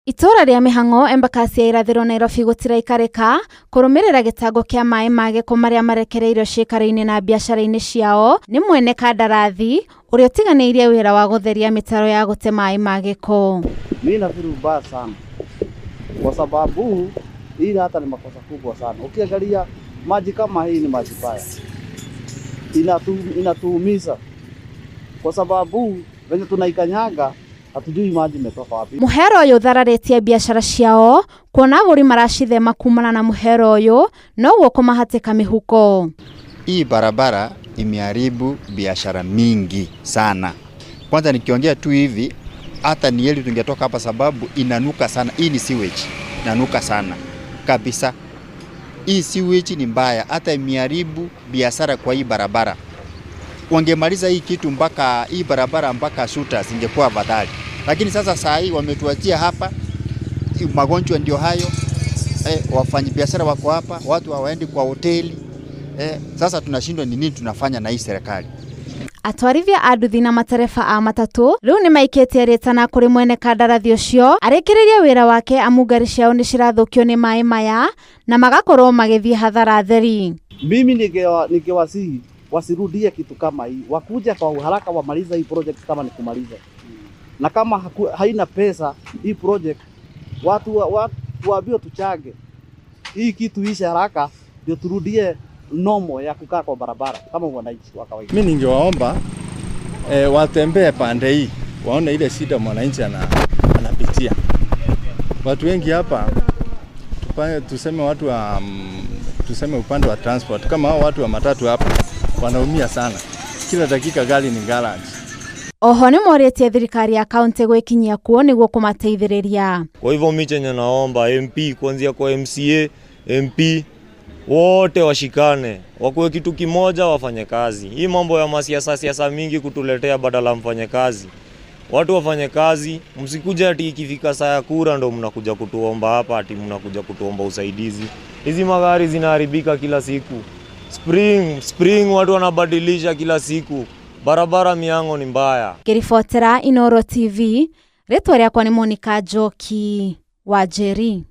Itũra rĩa mĩhang'o Embakasi ya irathĩro Nairobi gũtiraikarĩka kũrũmĩrĩra gĩtango kĩa maĩ ma gĩko marĩa marekereirio ciikaro-inĩ na biacara-inĩ ciao nĩ mwene kandarathi ũrĩa ũtiganĩirie wĩra wa gũtheria mĩtaro ya gũte maĩ ma gĩko. Mimi nafikiri ubaya sana kwa sababu hii hata ni makosa kubwa sana. Ukiangalia maji kama hii ni maji baya, inatuumiza kwa sababu venye tunaikanyaga hatujui maji imetoka wapi. Muhero ũyũ ũthararĩtie biacara ciao kuona agũri maracithema kumana na muhero ũyũ noguo kũmahatĩka mĩhuko. Hii barabara imeharibu biashara mingi sana. Kwanza nikiongea tu hivi hata ni heri tungetoka hapa sababu inanuka sana. Hii ni sewage, inanuka sana kabisa. Hii sewage ni mbaya, hata imeharibu biashara kwa hii barabara. Wangemaliza hii kitu mpaka hii barabara mpaka Shooters ingekuwa afadhali, lakini sasa saa hii wametuachia hapa, magonjwa ndio hayo. Wafanyabiashara wako hapa, watu hawaendi kwa hoteli. Sasa tunashindwa ni nini tunafanya na hii serikali. Atwarithia a nduthi na matereba a matatũ rĩu nĩ maikĩtie rĩtana kũrĩ mwene kandarathi ũcio arĩkĩrĩrie wĩra wake amu ngari ciao nĩ cirathũkio nĩ maĩ maya na magakorwo magĩthiĩ hathara theri. Mimi ningewasihi wasirudie kitu kama hii, wakuja kwa haraka wamalize hii project kama ni kumaliza, na kama haina pesa hii project watu waambiwe tuchange hii kitu ishe haraka ndio turudie nomo ya kukaa kwa barabara kama wananchi wa kawaida. Mimi ningewaomba watembee pande hii waone ile shida mwananchi anapitia. Watu wengi hapa tuseme watu wa, tuseme upande wa transport, kama hao watu wa matatu hapa wanaumia sana. Kila dakika gari ni garage. Oho nĩ morĩtie thirikari ya kaunti gwĩkinyia kuo nĩguo kũmateithĩrĩria. Kwa hivyo mimi chenye naomba MP kuanzia kwa MCA, MP wote washikane, wakuwe kitu kimoja, wafanye kazi. Hii mambo ya masiasa siasa mingi kutuletea badala mfanye kazi. Watu wafanye kazi, msikuje ati ikifika saa ya kura ndo mnakuja kutuomba hapa ati mnakuja kutuomba usaidizi. Hizi magari zinaharibika kila siku. Spring watu wanabadilisha kila siku. Barabara miango ni mbaya. Ngĩribotera Inooro TV, rĩtwa rĩakwa nĩ Monica Njoki wa Njeri.